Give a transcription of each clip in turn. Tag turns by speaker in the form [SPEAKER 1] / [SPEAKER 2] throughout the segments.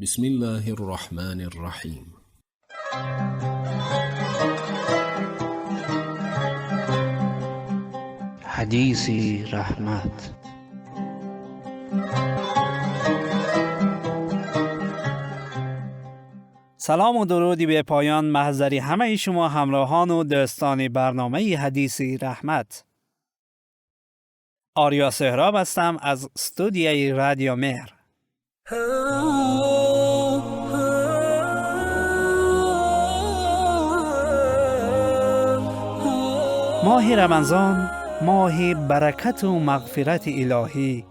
[SPEAKER 1] بسم الله الرحمن الرحیم.
[SPEAKER 2] حدیثی رحمت.
[SPEAKER 3] سلام و درودی به پایان محضری همه شما همراهان و دوستان برنامه حدیثی رحمت. آریا سهراب هستم از استودیوی رادیو مهر. ماه رمضان، ماه برکت و مغفرت الهی،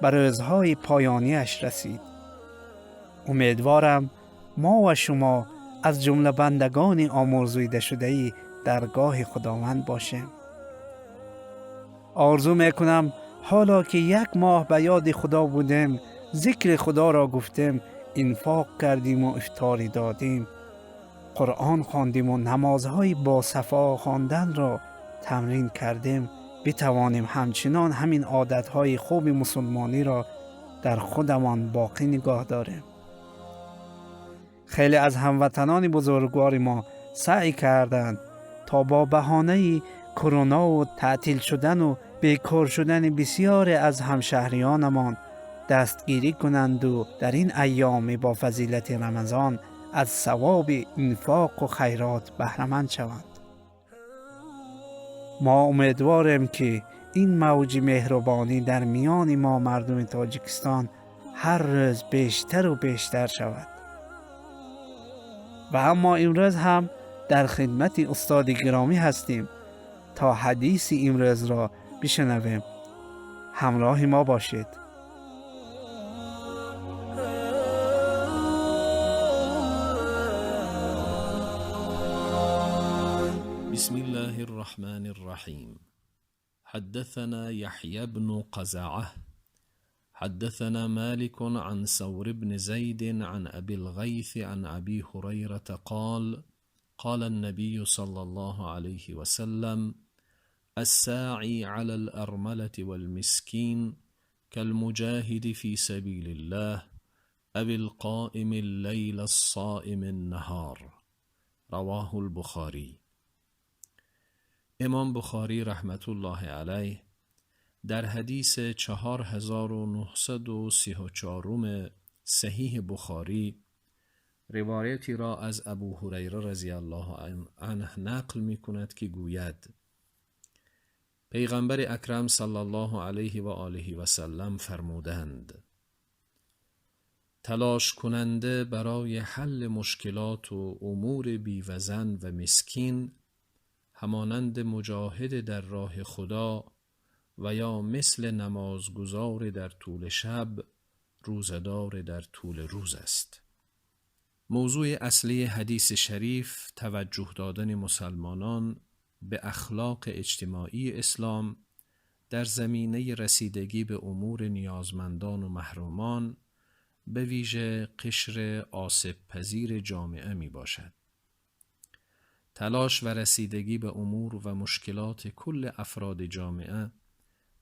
[SPEAKER 3] به روزهای پایانیش رسید. امیدوارم ما و شما از جمله بندگان آمرزیده شده‌ای درگاه خداوند باشیم. آرزو میکنم حالا که یک ماه به یاد خدا بودیم، ذکر خدا را گفتیم، انفاق کردیم و افطاری دادیم، قرآن خواندیم و نمازهای با صفا خواندن را تمرین کردیم، بتوانیم همچنان همین عادتهای خوب مسلمانی را در خودمان باقی نگاه داریم. خیلی از هموطنان بزرگوار ما سعی کردند تا با بهانه کرونا و تعطیل شدن و بیکار شدن بسیاری از همشهریانمان دستگیری کنند و در این ایام با فضیلت رمضان از ثواب انفاق و خیرات بهره‌مند شوند. ما امیدواریم که این موج مهربانی در میان ما مردم تاجیکستان هر روز بیشتر و بیشتر شود. و اما امروز هم در خدمت استاد گرامی هستیم تا حدیث امروز را بشنویم. همراه ما باشید.
[SPEAKER 1] بسم الله الرحمن الرحیم. حدثنا یحیی بن قزعه حدثنا مالك عن ثور بن زيد عن أبي الغيث عن أبي هريرة قال: قال النبي صلى الله عليه وسلم: الساعي على الأرملة والمسكين كالمجاهد في سبيل الله أو القائم الليل الصائم النهار. رواه البخاري. امام بخاری رحمت الله علیه در حدیث 4934 صحیح بخاری روایتی را از ابو هریره رضی الله عنه نقل می کند که گوید: پیغمبر اکرم صلی الله علیه و آله و سلم فرمودند: تلاش کننده برای حل مشکلات و امور بیوزن و مسکین همانند مجاهد در راه خدا و یا مثل نمازگزار در طول شب، روزه‌دار در طول روز است. موضوع اصلی حدیث شریف توجه دادن مسلمانان به اخلاق اجتماعی اسلام در زمینه رسیدگی به امور نیازمندان و محرومان، به ویژه قشر آسیب پذیر جامعه می باشد. تلاش و رسیدگی به امور و مشکلات کل افراد جامعه،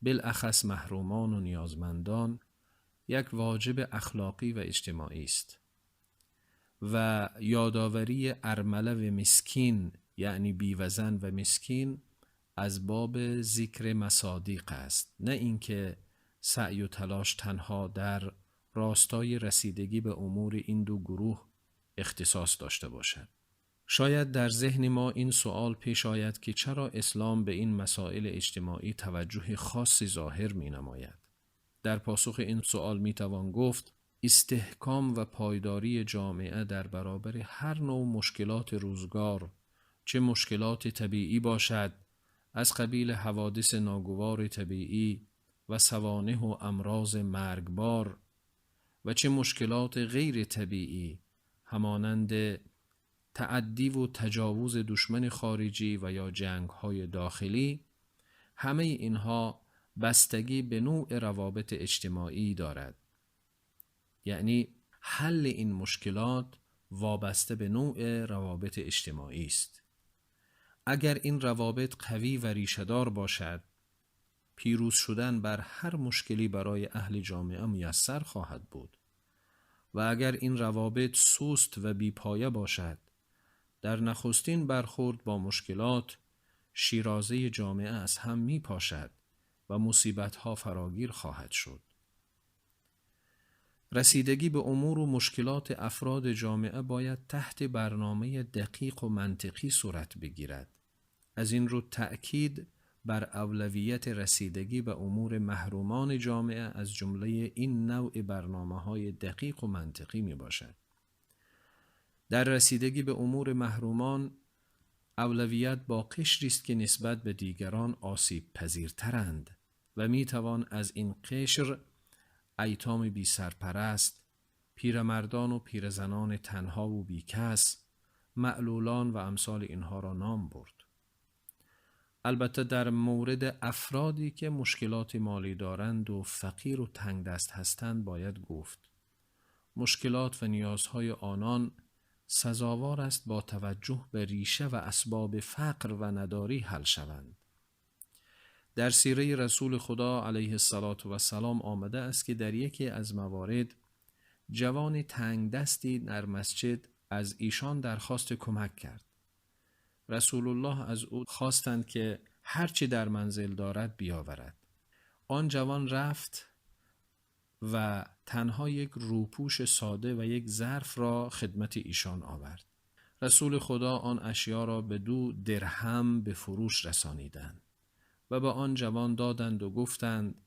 [SPEAKER 1] بالاخص محرومان و نیازمندان، یک واجب اخلاقی و اجتماعی است و یادآوری ارمله و مسکین، یعنی بیوزن و مسکین، از باب ذکر مصادیق است، نه اینکه سعی و تلاش تنها در راستای رسیدگی به امور این دو گروه اختصاص داشته باشد. شاید در ذهن ما این سوال پیش آید که چرا اسلام به این مسائل اجتماعی توجه خاصی ظاهر می نماید. در پاسخ این سوال می توان گفت استحکام و پایداری جامعه در برابر هر نوع مشکلات روزگار، چه مشکلات طبیعی باشد از قبیل حوادث ناگوار طبیعی و سوانح و امراض مرگبار، و چه مشکلات غیر طبیعی همانند تعدی و تجاوز دشمن خارجی و یا جنگ‌های داخلی، همه اینها بستگی به نوع روابط اجتماعی دارد. یعنی حل این مشکلات وابسته به نوع روابط اجتماعی است. اگر این روابط قوی و ریشه‌دار باشد، پیروز شدن بر هر مشکلی برای اهل جامعه میسر خواهد بود. و اگر این روابط سست و بیپایه باشد، در نخستین برخورد با مشکلات شیرازه جامعه از هم می پاشد و مصیبت‌ها فراگیر خواهد شد. رسیدگی به امور و مشکلات افراد جامعه باید تحت برنامه دقیق و منطقی صورت بگیرد. از این رو تأکید بر اولویت رسیدگی به امور محرومان جامعه از جمله این نوع برنامه‌های دقیق و منطقی می باشد. در رسیدگی به امور محرومان اولویت با قشری است که نسبت به دیگران آسیب پذیرترند و می توان از این قشر ایتام بی سرپرست، پیرمردان و پیرزنان تنها و بیکس، معلولان و امثال اینها را نام برد. البته در مورد افرادی که مشکلات مالی دارند و فقیر و تنگ دست هستند باید گفت مشکلات و نیازهای آنان سزاوار است با توجه به ریشه و اسباب فقر و نداری حل شوند. در سیره رسول خدا علیه السلام آمده است که در یکی از موارد جوان تنگ دستی در مسجد از ایشان درخواست کمک کرد. رسول الله از او خواستند که هرچی در منزل دارد بیاورد. آن جوان رفت و تنها یک روپوش ساده و یک ظرف را خدمت ایشان آورد. رسول خدا آن اشیا را به 2 درهم به فروش رسانیدند و به آن جوان دادند و گفتند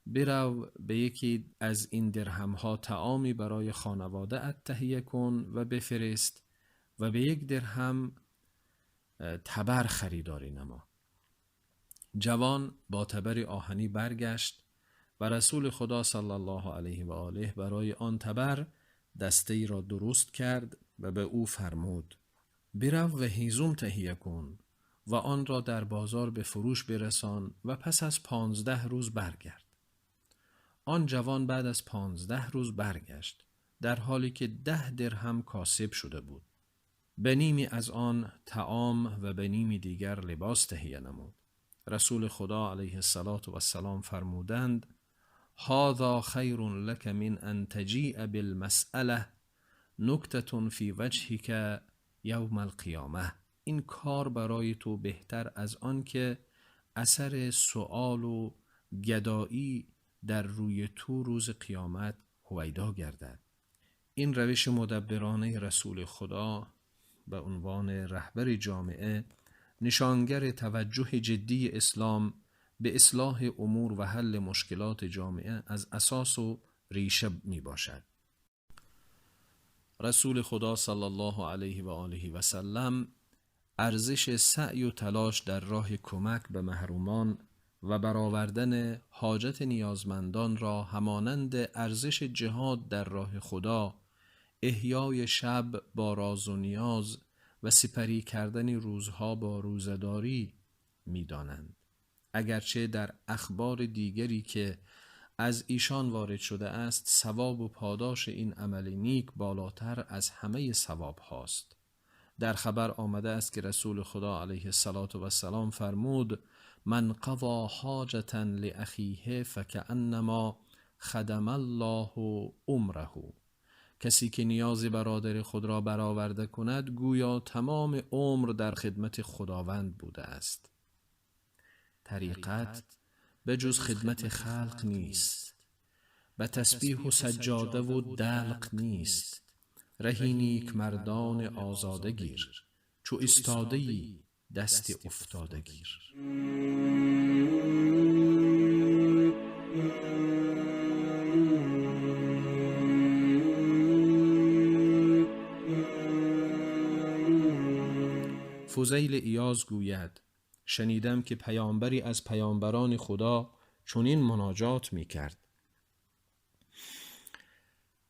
[SPEAKER 1] برو به یکی از این درهمها طعامی برای خانواده ات تهیه کن و بفرست و به 1 درهم تبر خریداری نما. جوان با تبر آهنی برگشت و رسول خدا صلی الله علیه و آله برای آن تبر دسته‌ای را درست کرد و به او فرمود برو و هیزم تهیه کن و آن را در بازار به فروش برسان و پس از 15 روز برگرد. آن جوان بعد از 15 روز برگشت، در حالی که 10 درهم کاسب شده بود. به نیمی از آن طعام و به نیمی دیگر لباس تهیه نمود. رسول خدا علیه السلام فرمودند هذا خیر لک من ان تجیء بالمسأله نکتة فی وجهک یوم القیامه. این کار برای تو بهتر از آن که اثر سؤال و گدایی در روی تو روز قیامت هویدا گردد. این روش مدبرانه رسول خدا به عنوان رهبر جامعه نشانگر توجه جدی اسلام به اصلاح امور و حل مشکلات جامعه از اساس و ریشه می باشد. رسول خدا صلی الله علیه و آله و سلم ارزش سعی و تلاش در راه کمک به محرومان و برآوردن حاجت نیازمندان را همانند ارزش جهاد در راه خدا، احیای شب با راز و نیاز و سپری کردن روزها با روزه‌داری می‌دانند. اگرچه در اخبار دیگری که از ایشان وارد شده است ثواب و پاداش این عمل نیک بالاتر از همه ثواب هاست. در خبر آمده است که رسول خدا علیه السلام فرمود من قضا حاجة لأخیه فکأنما خدم الله عمره. کسی که نیاز برادر خود را برآورده کند گویا تمام عمر در خدمت خداوند بوده است. طریقت به جز خدمت خلق نیست، به تسبیح و سجاده و دلق نیست. رهی نیک مردان آزاده گیر، چو استاده‌ای دست افتاده گیر. فضیل عیاض گوید شنیدم که پیامبری از پیامبران خدا چنین مناجات می کرد: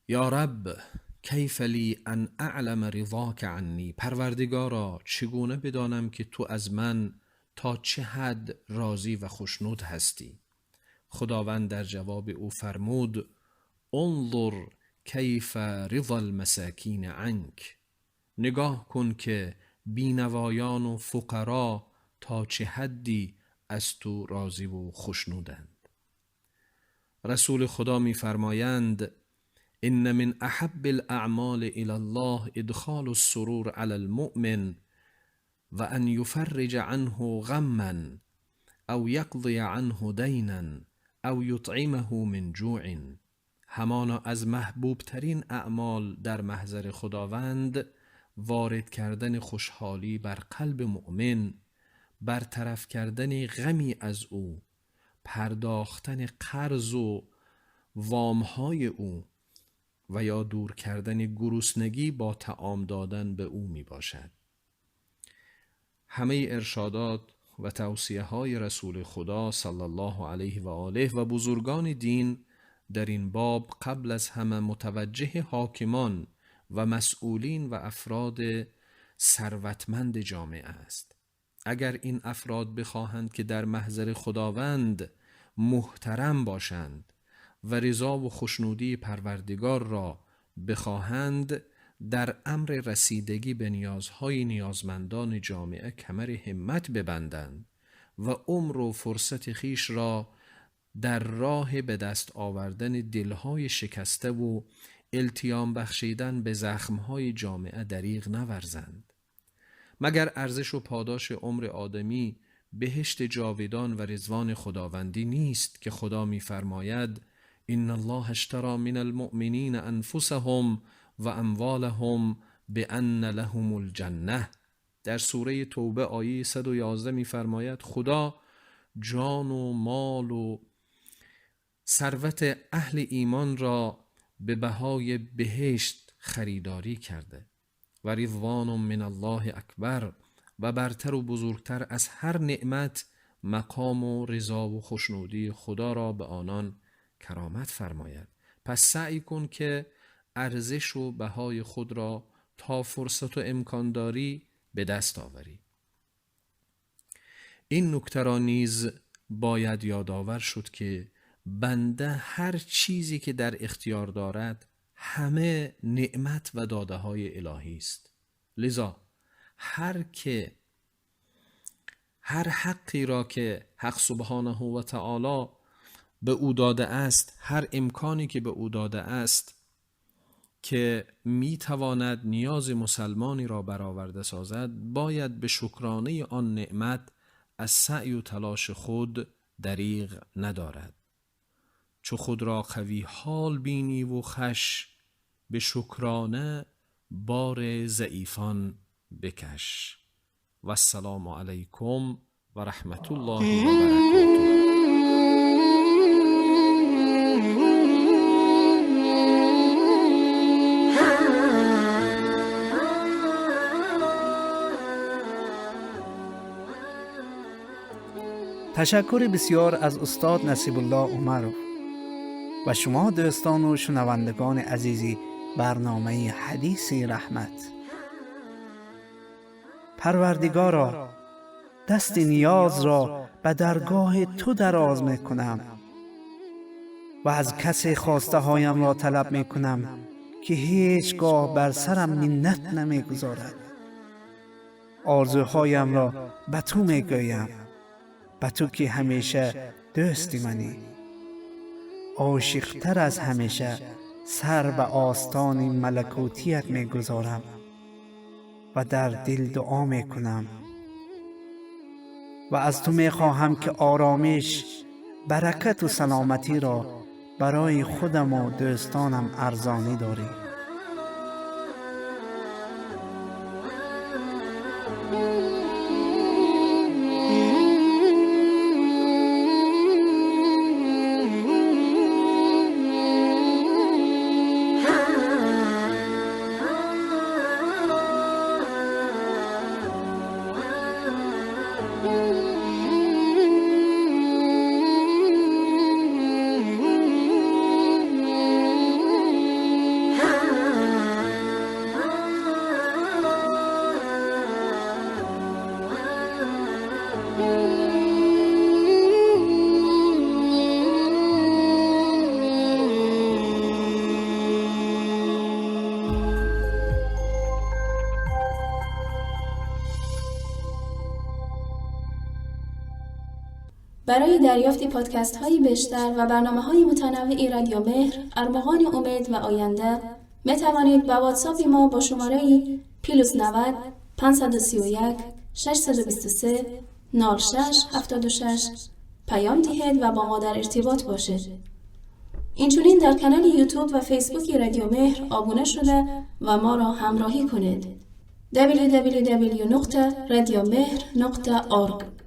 [SPEAKER 1] یا رب کیف لی ان اعلم رضاک عنی. پروردگارا چگونه بدانم که تو از من تا چه حد راضی و خوشنود هستی؟ خداوند در جواب او فرمود انظر کیف رضا المساکین عنک. نگاه کن که بینوایان و فقرا تا چه حدی از تو راضی و خوشنودند. رسول خدا می‌فرمایند ان من احب الاعمال الى الله ادخال السرور علی المؤمن و ان یفرج عنه غما او یقضی عنه دینا او یطعمه من جوع. همانا از محبوب ترین اعمال در محضر خداوند وارد کردن خوشحالی بر قلب مؤمن، برطرف کردن غمی از او، پرداختن قرض و وامهای او و یا دور کردن گرسنگی با طعام دادن به او می باشد. همه ارشادات و توصیه های رسول خدا صلی الله علیه و آله و بزرگان دین در این باب قبل از همه متوجه حاکمان و مسئولین و افراد ثروتمند جامعه است. اگر این افراد بخواهند که در محضر خداوند محترم باشند و رضا و خوشنودی پروردگار را بخواهند، در امر رسیدگی به نیازهای نیازمندان جامعه کمر همت ببندند و عمر و فرصت خویش را در راه به دست آوردن دلهای شکسته و التیام بخشیدن به زخمهای جامعه دریغ نورزند. مگر ارزش و پاداش عمر آدمی بهشت جاودان و رضوان خداوندی نیست که خدا می‌فرماید ان الله اشترى من المؤمنین انفسهم و اموالهم بان لهم الجنه. در سوره توبه آیه 111 می‌فرماید خدا جان و مال و ثروت اهل ایمان را به بهای بهشت خریداری کرده و رضوان من الله اکبر، و برتر و بزرگتر از هر نعمت مقام و رضا و خوشنودی خدا را به آنان کرامت فرماید. پس سعی کن که ارزش و بهای خود را تا فرصت و امکان داری به دست آوری. این نکته را نیز باید یادآور شد که بنده هر چیزی که در اختیار دارد همه نعمت و داده های الهی است. لذا هر حقی را که حق سبحانه و تعالی به او داده است، هر امکانی که به او داده است که می تواند نیاز مسلمانی را برآورده سازد، باید به شکرانه آن نعمت از سعی و تلاش خود دریغ ندارد. چو خود را قوی حال بینی و خوش، به شکرانه بار ضعیفان بکش. و السلام علیکم و رحمت الله و برکاته.
[SPEAKER 3] تشکر بسیار از استاد نصیب الله عمروف و شما دوستان و شنوندگان عزیزی برنامه حدیث رحمت. پروردگارا، دست نیاز را به درگاه تو دراز می کنم و از کسی خواسته هایم را طلب می کنم که هیچگاه بر سرم منت نمی گذارد. آرزوهایم را به تو می گویم، به تو که همیشه دوست منی. عاشقتر از همیشه سر به آستان ملکوتیت می گذارم و در دل دعا می کنم و از تو می خواهم که آرامش، برکت و سلامتی را برای خودم و دوستانم ارزانی داری.
[SPEAKER 4] برای دریافت پادکست های بیشتر و برنامه های متنوع رادیو مهر، ارمغان امید و آینده می توانید با واتساپ ما با شماره plus 90 531 623 06 76 پیام دهید و با ما در ارتباط باشید. اینچنین در کانال یوتیوب و فیسبوک رادیو مهر آبونه شده و ما را همراهی کنید. www.radiomehr.org.